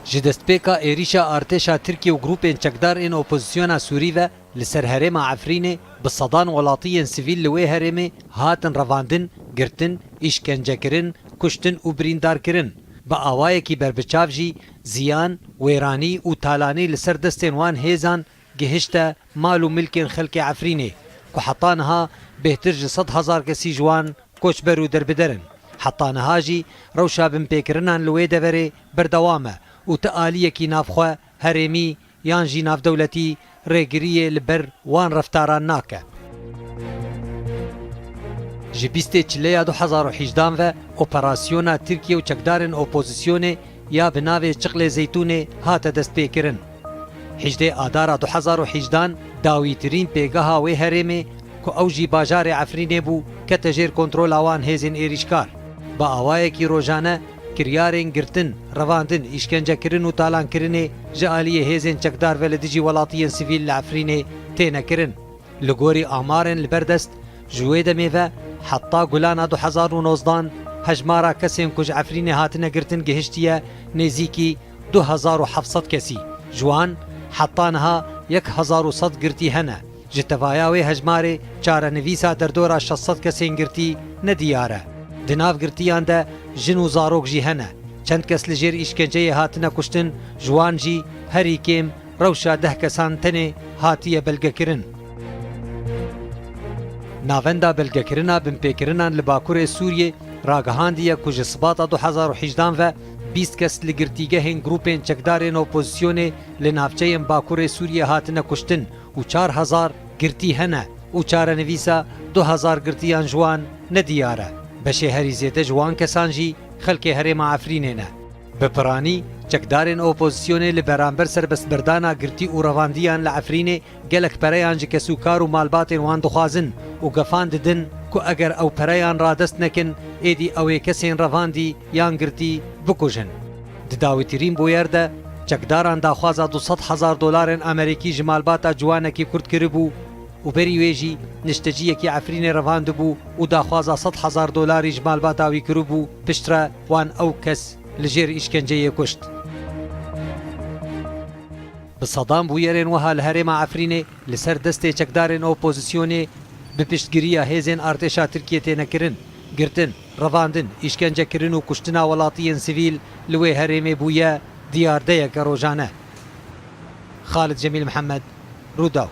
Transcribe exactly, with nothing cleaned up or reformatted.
Ji destpêka êrîşa artêşa Tirkiyê û grûpên çekdar ên opozisyona Sûrî ve li ser herêma Efrînê bi sedan welatiyên sivîl li wê herêmê hatin revandin, girtin, îşkencekirin, kuştin û birîndarkirin. Bi awayekî berbiçav jî ziyan, wêranî û talanî li ser destên wan hêzan gihişte mal û milkên xelkê Efrînê ku heta niha bêhtir ji sed hezar kesî ji wan koçber û derbider in. Heta niha jî rewşa binpêkirinan li wê deverê berdewam e û ti aliyekî navxwe, herêmî yan jî navdewletî rêgiriyê li ber wan reftaran nake. Ji bîstê Çileya du hezar û hejdan ve operasyona Tirkiye û çekdarên opozisyonê ya bi navê Çiqlê Zeytûnê hate destpêkirin. Hejdê Adara du hezar û hejdan dawîtirîn pêgeha wê herêmê ku ew jî bajarê Efrînê bû, kete jêr kontrola wan hêzên êrîşkar. Bi awayekî rojane kiryarên girtin, revandin, îşkencekirin û talankirinê ji aliyê hêzên çekdar ve li dijî welatiyên sivîl li Efrînê têne kirin. Li gorî amarên li ber dest, ji wê demê ve heta Gulana du hezar û nozdan hejmara kesên ku ji Efrînê hatine girtin gihiştiye nêzîkî du hezar û heft sed kesî. Ji wan heta niha yek hezar û sed girtî hene. Ji tevaya wê hejmarê çarenivîsa derdora şeş sed kesên girtî nediyar e. Di nav girtiyan de jin û zarok jî hene. Çend kes li jêr îşkenceyê hatine kuştin, ji wan jî herî kêm rewşa deh kesan tenê hatiye belgekirin. Navenda belgekirina binpêkirinan li Bakurê Sûriyê ragihandiye ku ji Sibata du hezar û hejdan ve bîst kes li girtîgehên grûpên çekdarên opozisyonê li navçeyên Bakurê Sûriyê hatine kuştin û çar hezar girtî hene û çarenivîsa du hezar girtiyan ji wan nediyar e. Beşê herî zêde ji wan kesan jî xelkê herêma Efrînê ne. Bi piranî, çekdarên opozisyonê li beramber serbestberdana girtî û revandiyan li Efrînê gelek pereyan ji kesûkar û malbatên wan dixwazin û gefan didin ku eger ew pereyan radest nekin, êdî ew ê kesên revandî yan girtî bikujin. Di dawîtirîn bûyer de, çekdaran daxwaza du sed hezar dolarên Amerîkî ji malbata ciwanekî Kurd kiribû û berî wê jî nişteciyekî Efrînê revandibû û daxwaza sed hezar dolarî ji malbata wî kiribû, piştre wan ew kes li jêr îşkenceyê kuşt. Bi sedan bûyerên wiha li herêma Efrînê li ser destê çekdarên opozisyonê bi piştgiriya hêzên artêşa Tirkiyê têne kirin, girtin, revandin, îşkencekirin û kuştina welatiyên sivîl li wê herêmê bûye diyardeyeke rojane. Xalid Cemîl Mihemed, Rûdaw.